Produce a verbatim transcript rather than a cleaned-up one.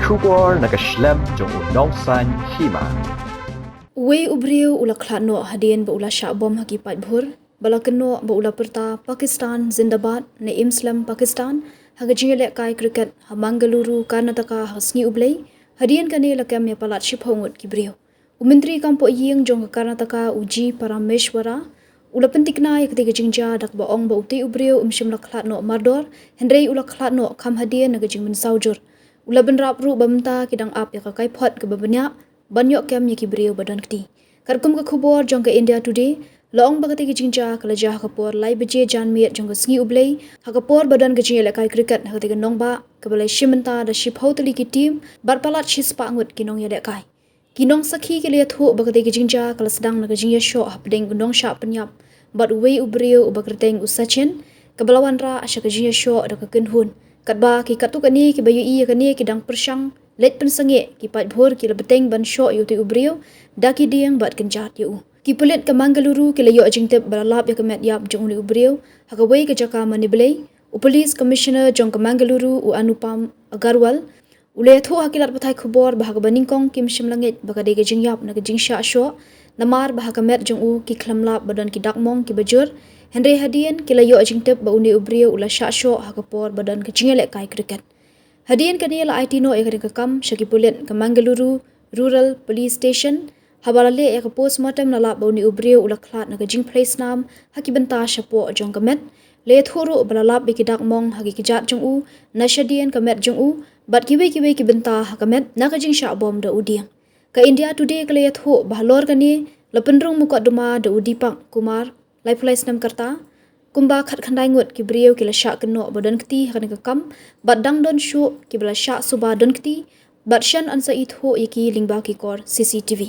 Khubor na ka shlem jong u Nongsaiñ Hima. Uwei u briew u la khlad noh hadien ba u la shah bom ha ki paidbah ba la kynnoh ba u la pyrta Pakistan Zindabad ne Im slem Pakistan ha ka jingïalehkai cricket ha Mangaluru, Karnataka ha sngi U Blei. Hadien kane la kem ïa palat shiphew ngut ki briew. U Myntri Kam Pohïing jong ka Karnataka u G Parameshwara u la pyntikna ïa katei ka jingjia da kaba ong ba utei u briew um shym la khlad noh mardor, hynrei u la khlad noh kham hadien na ka jingmynsaw jur. U la bynrap ruh ba mynta ki dang ap ïa ka kaiphod kaba bniah ban ïoh kem ïa ki briew ba don kti. Katkum ka khubor jong ka India Today, la ong ba katei ka jingjia ka la jia ha ka por lai baje janmiet jong ka sngi U Blei, ha ka por ba don ka jingïalehkai cricket ha katei ka nongbah kaba la shim bynta da shiphew tylli ki team bad palat shispah ngut ki nongïalehkai. Ki nongsakhi ki la ïathuh ba katei ka jingjia ka la sdang na ka jingïashoh hapdeng u nongshah pynïap bad uwei u briew uba kyrteng u Sachin, kaba la wanrah sha ka jingïashoh da ka kynhun. Katba ki katto katne kiba ïohi ïa kane ki dang pyrshang leit pynsangeh, ki paidbah ki la bteng ban shoh ïa utei u briew da ki dieng bad kynjat ïa u. Ki pulit ka Mangaluru ki la ïoh jingtip ba la lap ïa ka met ïap jong une u briew ha kawei ka jaka mane Blei. U Police Commissioner jong ka Mangaluru u Anupam Agarwal u la ïathuh ha ki lad pathai khubor ba ha kaba nyngkong kim shym la ngeit ba ka dei ka jingïap na ka jingshah shoh, namar ba ha ka met jong u ki khlem lap ba don ki dak mong kiba jur. Hynrei hadien ki la ïoh jingtip ba une u briew u la shah shoh ha ka por ba don ka jingïalehkai cricket. Hadien kane la aiti noh ïa kane ka kam sha ki pulit ka Mangaluru Rural Police Station. Haba la leh ïa ka postmortem la lap ba une u briew u la khlad na ka jingphlei snam ha ki bynta shapoh jong ka met. La ïathuh ruh ba la lap ïa ki dak mong ha ki kjat jong u na shadien ka met jong u bad kiwei kiwei ki bynta ha ka met na ka jingshah bom da u dieng. Ka India Today ka la ïathuh ba halor kane la pynrung mukotduma da u Deepak Kumar, laiphew lai snem ka rta. Kumba khatkhyndai ngut ki briew ki la shah kynnoh ba don kti ha kane ka kam bad dang don shuh kiba la shah suba don kti bad shen yn sa ithuh ïa ki lyngba ki kor C C T V.